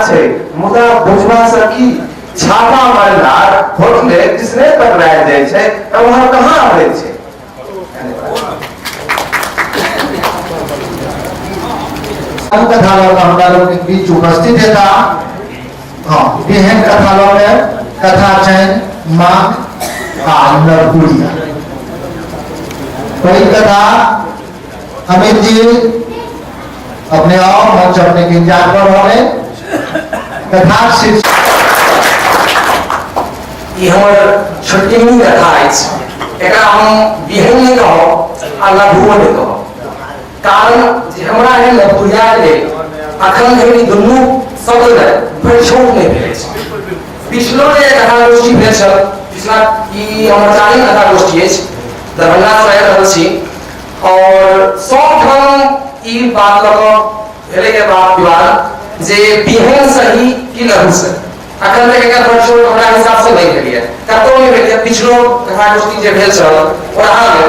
छै, मुदा बुझबा से की छापा मारनार होटले जिसने पकड़ायल जाइ छै तऽ वहाँ कहाँ आबै छै। कथा लऽ कऽ हमरा लोकनिक बीच उपस्थित हेता। हँ, एहन कथा लऽ कऽ कथा छनि माँ आ नवतुरिया। पहिल कथा अमित जी अपने आओ, मंच अपने के इंतजार कर रहल है। कथा शीर्षक ई हमर छोटकी कथा अछि। एकरा हम विहनि नहि कहब आ लघुओ नहि कहब, कारण जे हमरा एहन नवतुरियाके लेल अखन धरि ई दुनू शब्दमे परिछोट नहि भेल अछि। पिछलो जे कथा गोष्ठी भेल छल, पिछला ई हमर चारिम कथा गोष्ठी अछि, दरभंगासँ आबि रहल छी और सबठाम ई बात लऽ कऽ भेलै के बात विवाद जे विहनि सही कि लघु सही। अखन तक एकर परिछोट हमरा हिसाबसँ नहि भेल यऽ, कतहु नहि भेल यऽ। पिछलो कथा गोष्ठी जे भेल छल ओरहामे,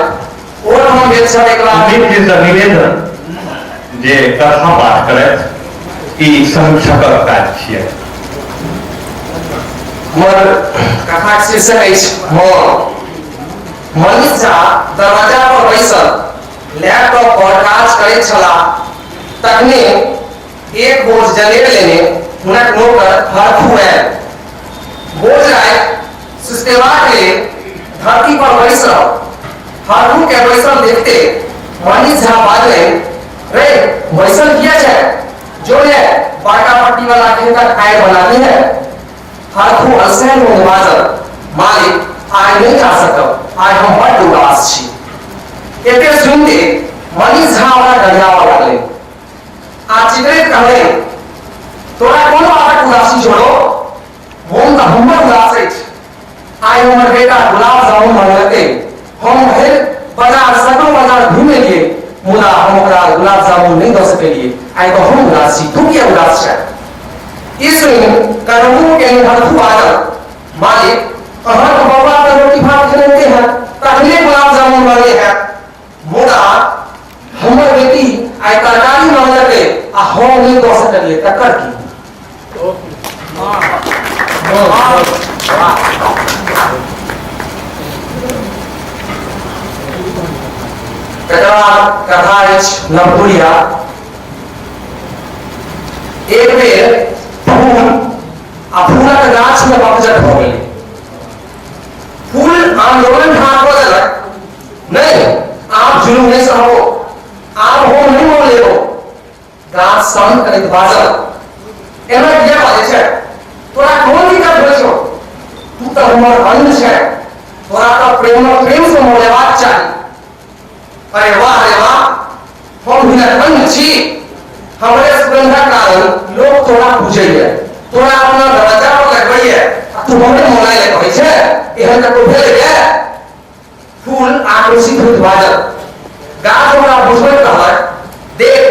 ओहिठाम भेल छल एकरा। अमित जी सँ निवेदन जे कथा पाठ करथि, ई समीक्षकक काज छियै। हमर कथाक शीर्षक अछि मौन। मनीष झा दरवाजा पर बैसल लैपटॉप पर काज करैत छलाह, तखने एक बोझ जनेर लेने हुनक नौकर हरखू आयल। बोझ राखि सुस्तेबाक लेल धरती पर बैस रहल। हरखू के बैसल देखते मनीष झा बाजलनि, रे बैसल किया छै? जो ने बड़का पट्टी वाला खेतक आय बनानी है। हरखू अलसैन होइत बाजल, मालिक आइ नहि जा सकब, आइ हम बड्ड उदास छी। एते सुनिते मनीष झा ओकरा गरियाबऽ लगलनि आ चिकरैत कहलनि, तोरा कोन बातक उदासी छोड़ो, मोन तऽ हमर उदास अछि। आइ हमर बेटा गुलाब जामुन मंगलकै, हम भरि बाजार सगरो बाजार घुमि एलियै, मुदा हम ओकरा गुलाब जामुन नहि दऽ सकलियै। आइ तऽ हम उदास छी, तू किया उदास छै? ई सुनि करमू के हरखू बाजल, मालिक अहाँके बौआ तऽ रोटी भात खेलैते है तखने गुलाब जामुन बने है, मुदा हमर बेटी आइ तरकारी मंगलकै आ हम नहि दऽ सकलियै, तकर की? तकर बाद कथा अछि नवतुरिया। एक बेर फूल आ फूलक गाछ में बपजट भऽ गेलै। फूल आंदोलन ठाढ़ कऽ देलक, नहीं आप जुलूम नहीं सहबो, आप हम नहीं मोल लेबो। गाछ सहन करैत बाजल, एना किया बाजै छै? तोरा कोन दिक्कत होइ छौ? तू तऽ हमर अन्न छै, तोरा तऽ प्रेम प्रेम से मोलेबाक चाही। अरे वाह रे वाह, हम हिनक अन्न छी, हमरे सुगंधक कारण लोक तोरा पूजैए, तोरा अपना दरवाजा पर लगबैए आ तू हमरे मोलाय लए कहै छै? एहन कतौ भेलैए? फूल आक्रोशित होइत बाजल। गाछ ओकरा बुझबैत कहलक, देख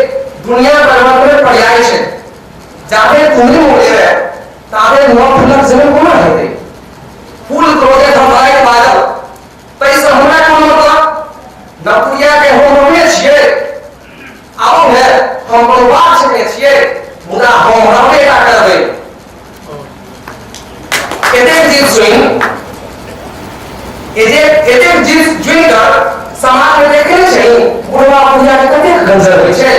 दुनिया परिवर्तनक पर्याय छै, जाबे तू नहि मोलेबे ताबे नव फूलक जन्म कोना हेतै? फूल क्रोधे धड़धड़ाइत बाजल, ताहिसँ हमरा कोन मतलब? नवतुरिया के हम हमरे छियै, आबो है हम कोनो बात छेने छियै, मुदा हम रहबे टा करबै। एतेक चीज सुनि एतेक एतेक चीज सुनि कऽ समाज में देखे नहि छै बुढ़वा बुढ़िया के कतेक गंजर होइ छै।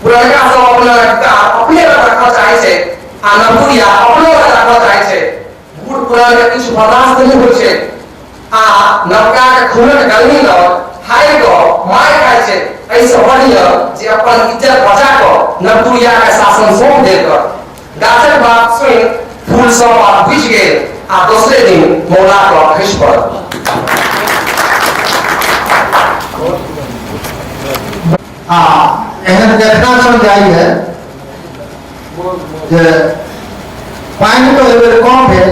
पुरनका सब अपना रखता अपने लग राखऽ चाहै छै आ नवतुरिया अपनो लग राखऽ चाहै छै। बूढ़ पुरान के किछु बर्दाश्त नहि होइ छै आ नवका के खूनक गर्मी लऽ हारि कऽ मारि खाइ छै। एहिसँ बढ़िया जे अपन इज्जत बचा कऽ नवतुरिया के शासन सौंप देल कर। गाछक बात सुनि फूल सब बात बुझि गेल आ दोसरे दिन मौला कऽ खसि पड़ल। आ एहन देखना सन जाइए जे पानि तऽ एहि बेर कम भेल,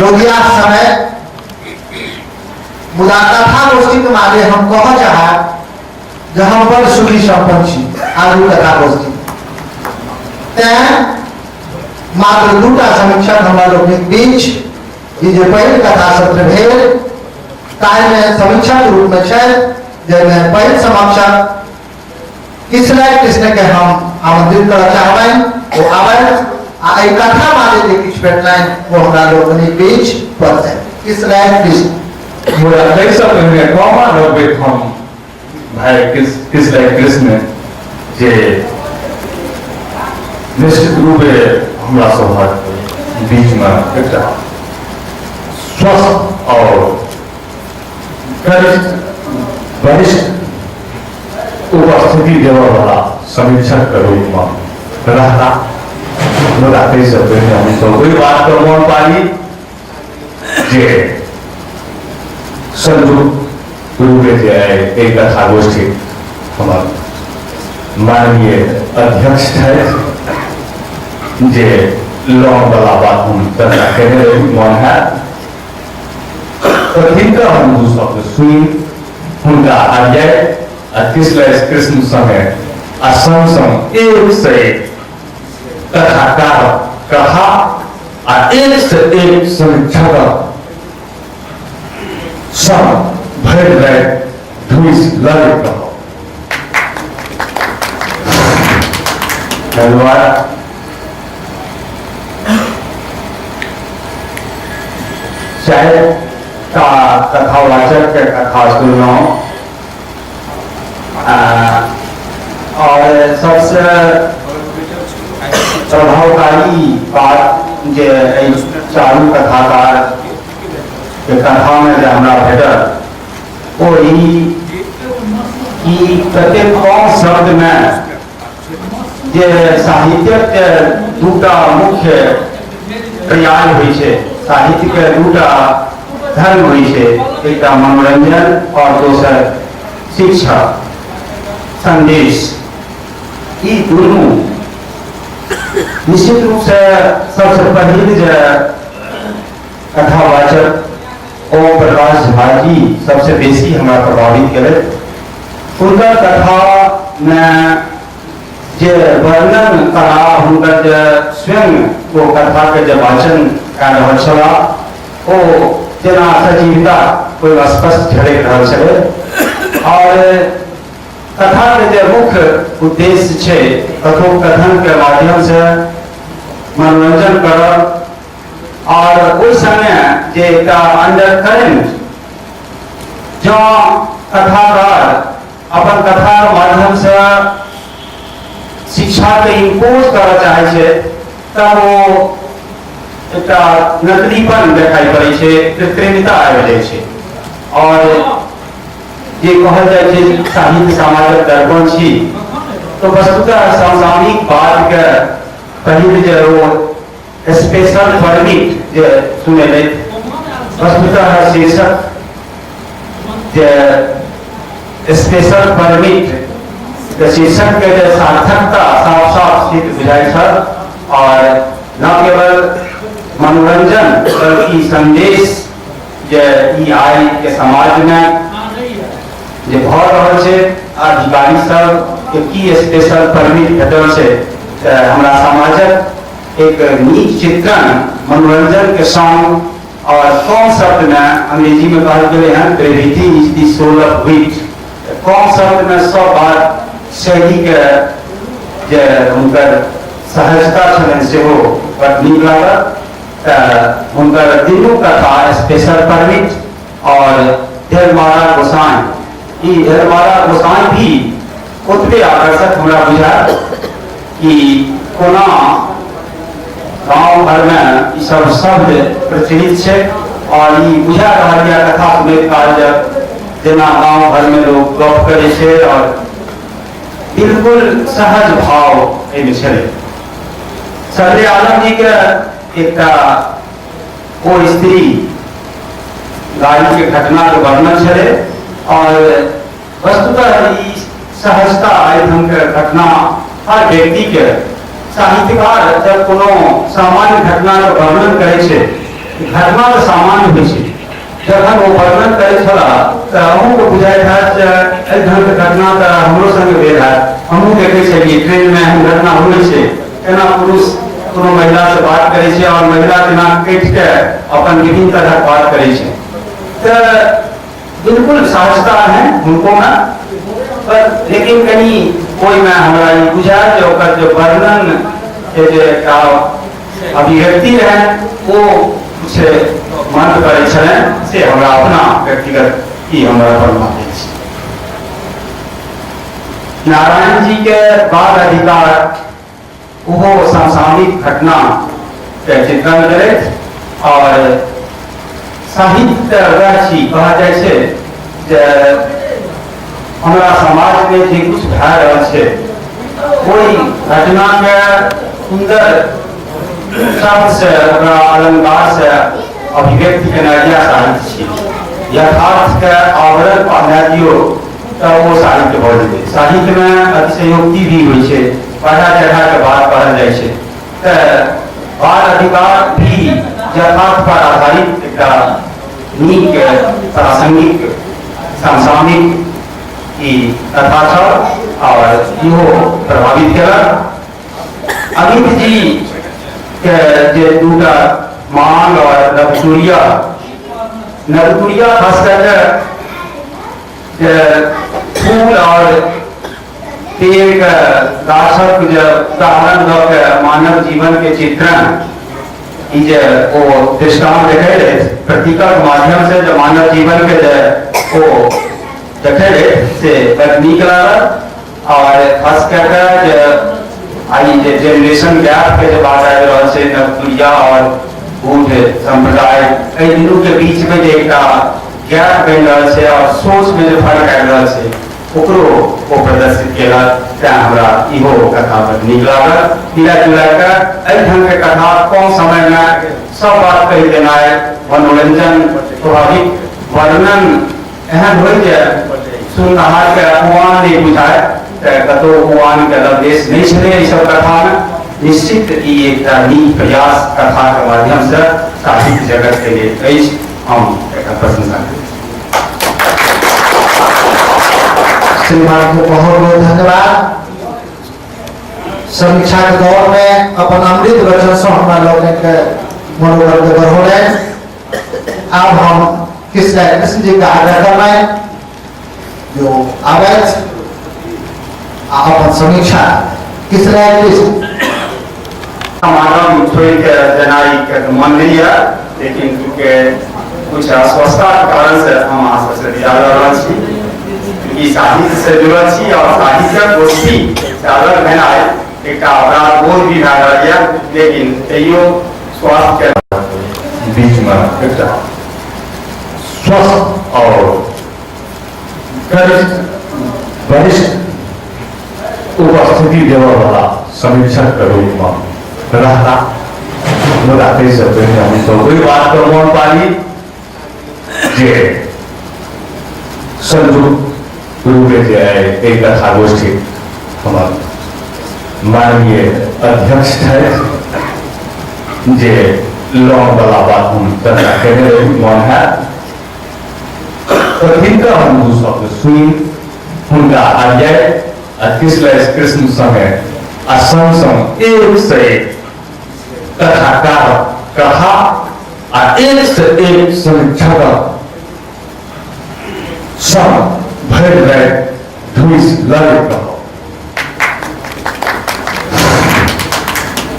रोगिया समय, मुदा कथा गोष्ठीके मादे हम कहऽ चाहब जे हम बड़ सुखी सम्पन्न छी आगू कथा गोष्ठी। तैं मात्र दूटा समीक्षक हमरा लोकनिक बीच ई जे पहिल कथा सत्र भेल ताहिमे समीक्षक रूपमे छथि, जाहिमे पहिल समीक्षक किसलय कृष्ण के हम आमंत्रित करऽ चाहबनि, ओ आबथि आ एहि कथा मादे जे किछु भेटलनि ओ हमरा लोकनिक बीच पढ़तनि। इसराइल कृष्ण। मुदा ताहिसँ पहिने कमा लगबैत हम भाइ किसलय कृष्ण जे निश्चित रूपे हमरा सभक बीचमे एकटा स्वस्थ और गरिष्ठ वरिष्ठ उपस्थिति देबऽवला समीक्षकके रूपमे रहता। मुदा ताहिसँ पहिने हमसभ ओहि बातके मोन पाड़ी जे संयुक्त रूपे जे आइ एहि कथा गोष्ठी हमर माननीय अध्यक्ष छथि, जे लौंग वाला बात हम चर्चा केने रही, मन हैत तऽ तिनकर हम दू शब्द सुनि हुनका आज्ञा आ कृष्ण कृष्ण संगे आ संग संग एक से एक कथाकार कथा आ एक से एक समीक्षक संग भरि राति ढूसि लगैत रहब। धन्यवाद। चाहे का कथावाचक के कथा सुनलहुँ और सबसे प्रभावकारी बात जे एहि चारू कथाकार के कथा में जे हमरा भेटल ओ ई कि कतेक कम शब्द में जे साहित्यक के दूटा मुख्य पर्याय होइ छै, साहित्य के दूटा धर्म होइ छै, एकटा मनोरंजन और दोसर शिक्षा संदेश। ई दुनू निश्चित रूप से सबसे पहिल जे कथावाचक ओम प्रकाश झा जी सबसे बेसी हमरा प्रभावित केलथि। हुनकर कथा में जे वर्णन कला, हुनकर जे स्वयं ओ कथा के जे वाचन कए रहल छलाह ओ जेना सजीवता ओहिमे स्पष्ट झलकि रहल छलै। और कथा के जे मुख्य उद्देश्य छै कथोपकथन के माध्यम से मनोरंजन करब और ओहि समय जे एकटा अंडर करेंट जँ कथाकार अपन कथा के माध्यम से शिक्षा के इम्पोज करऽ चाहै छै तब ओ एकटा नकलीपन देखाइ पड़ै छै, कृत्रिमता आबि जाइ छै। और जे कहल जाइ छै साहित्य समाजक दर्पण छी, तो वस्तुतः समसामयिक बात के पहिल जे ओ स्पेशल परमिट जे सुनेलै, वस्तुतः शीर्षक जे स्पेशल परमिट के शीर्षक के जे सार्थकता साफ साफ सिद्ध बुझाइ छल और न केवल मनोरंजन बल्कि संदेश जे ई आइ के समाज में जे भऽ रहल छै, अधिकारी सब के की स्पेशल परमिट भेटल छै, तऽ हमरा समाजक एक नीक चित्रण मनोरंजन के संग और कम शब्द में, अंग्रेजी में कहल गेलै हन brevity is the soul of wit, कम शब्द में सब बात शैली के जे हुनकर सहजता छलनि सेहो बड नीक लागल। तऽ हुनकर दुनू कथा स्पेशल परमिट और ढेरमारा गोसाई, ई ढेरमारा गोसाई भी ओतबे आकर्षक हमरा बुझायल कि कोना गाँव घर में ई सब शब्द प्रचलित छै और ई बुझा रहल यऽ कथा सुनैत काल जब जेना गाँव घर में लोग गप करै छै और बिल्कुल सहज भाव एहिमे छलै। सदरे आलम जी के एकटा ओ स्त्री गाड़ी के घटना के वर्णन छलै और वस्तुतः ई सहजता एहि ढंग के घटना हर व्यक्ति के, साहित्यकार जब कोनो सामान्य घटना के वर्णन करै छै, घटना तऽ सामान्य होइ छै, जखन ओ वर्णन करै छलाह तऽ अहूँके बुझाइत हैत जे एहि ढंग के घटना तऽ हमरो संगे भेल हैत, हमहूँ देखै छलियै ट्रेन मे एहन घटना होइ छै, केना पुरुष कोनो महिला से बात करै छै और महिला केना कटि के अपन विभिन्न तरहक बात करै छै। तऽ बिल्कुल सहजता है हुनको में, पर लेकिन कनी ओहिमे हमरा ई बुझायल जे ओकर जे वर्णन के जे एकटा अभिव्यक्ति रहै ओ किछु मन पड़ै छलनि, से हमरा अपना व्यक्तिगत ई हमर अपन मत अछि। नारायण जी के बाल अधिकार ओहो समसामयिक घटना के चित्रण करैत और साहित्य वएह छी, कहल जाइ छै जे हमरा समाज में जे कुछ भए रहल छै ओहि घटना के सुंदर शब्द से ओकरा अलंकार से अभिव्यक्ति केनाइ इएह साहित्य छी। यथार्थ के आवरण पहना दियौ तऽ ओ साहित्य भऽ जेतै। साहित्य में अतिशयोक्ति भी होइ छै, बढ़ा चढ़ा के बात कहल जाइ छै। तऽ बाल अधिकार भी यथार्थ पर आधारित एकटा नीक प्रासंगिक समसामयिक ई कथा छल और इहो प्रभावित केलक। अमित जी के जे दूटा मांग और नवतुरिया, नवतुरिया खास करके जे फूल और पेड़ के गाछक जे उदाहरण दऽ के मानव जीवन के चित्रण ई जे ओ दृष्टांत देखै रहै, प्रतीकक माध्यम से जे मानव जीवन के जे ओ देखै रहै से बड़ नीक लागल। और खास कए कऽ जे आइ जे जेनरेशन गैप के जे बात आबि रहल छै, नवतुरिया और बूढ़ सम्प्रदाय, एहि दुनू के बीच में जे एकटा गैप बनि रहल छै और सोच में जे फर्क आबि रहल छै ओकरो ओ प्रदर्शित केलक। तैं हमरा इहो कथा बड़ नीक लागल। मिला जुला कऽ एहि ढंग के कथा कम समय में सब बात कहि देनाइ, मनोरंजन, स्वाभाविक वर्णन एहन होइ जे सुननिहार के उआन नहि बुझाय, तऽ कतहु उआन के लवलेश नहि छलै एहि सब कथा में। निश्चित ई एकटा नीक प्रयास कथा के माध्यम से साहित्य जगत के लेल अछि, हम एकर प्रशंसा करै छी। श्रीमान को बहुत बहुत धन्यवाद। समीक्षा के दौर में अपन अमृत वचन से हमरा लोगन के मनोबल के बढ़ौलनि। आब हम कृष्ण कृष्ण जी का आग्रह करबै जो आबैत आ अपन समीक्षा। कृष्ण कृष्ण समागम छोड़ि के जेनाइ के तऽ मन नहि यऽ, लेकिन चूँकि कुछ अस्वस्थता के कारण से हम अहाँ सबसे विदा लऽ रहल छी। ई साहित्य से जुड़ल छी और साहित्यक गोष्ठी से अलग भेनाइ एकटा अपराध बोध भी भए रहल यऽ, लेकिन तैयो स्वास्थ्य के बीच में एकटा स्वस्थ और गरिष्ठ वरिष्ठ उपस्थिति देबऽ वाला समीक्षक के रूप में रहता। मुदा ताहिसँ पहिने हमसब ओहि बात के मोन पाड़ी जे संयुक्त रूपे जे आइ एहि कथा गोष्ठी हमर माननीय अध्यक्ष छथि, जे लोन वाला बात हम चर्चा केने रही, मन हैत तऽ हिनकर हम दू शब्द सुनि हुनका आज्ञा आ कृष्ण कृष्ण संगे आ संग संग एक से एक कथाकार कथा आ एक से एक समीक्षक संग भरि राति ढूसि लगैत रहब।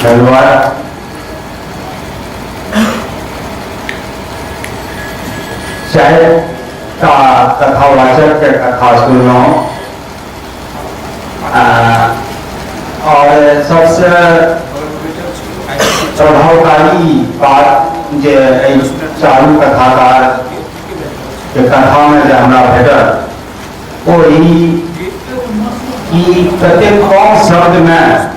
धन्यवाद। चाहे का कथावाचक के कथा सुनलहुँ और सबसे प्रभावकारी बात जे एहि चारू कथाकार के कथा में जे हमरा भेटल ओ ई कि कतेक कम शब्द में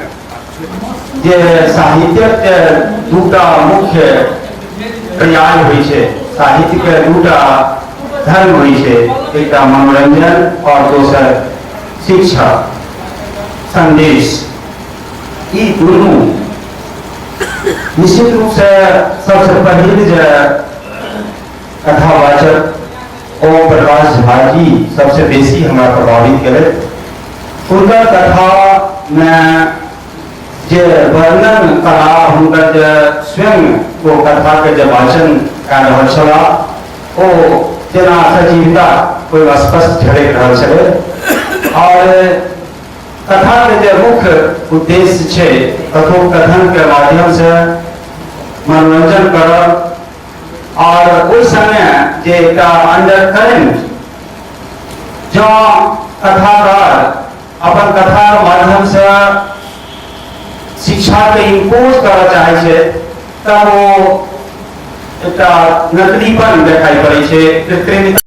जे साहित्यक के दूटा मुख्य पर्याय होइ छै, साहित्य के दूटा धर्म होइ छै, एकटा मनोरंजन और दोसर शिक्षा संदेश। ई दुनू निश्चित रूप से सबसे पहिल जे कथावाचक ओम प्रकाश झा जी सबसे बेसी हमरा प्रभावित केलथि। हुनकर कथा में जे वर्णन कला, हुनकर जे स्वयं ओ कथा के जे वाचन कए रहल छलाह ओ जेना सजीवता ओहिमे स्पष्ट झलकि रहल छलै। और कथाके जे मुख्य उद्देश्य छै कथोपकथनके माध्यमसँ मनोरंजन करब आओर ओहि समय जे एकटा अंडर करेंट जँ कथाकार अपन कथाके माध्यमसँ शिक्षाके इम्पोज करऽ चाहै छै तब ओ एकटा नकलीपन देखाइ पड़ै छै, कृत्रिमता।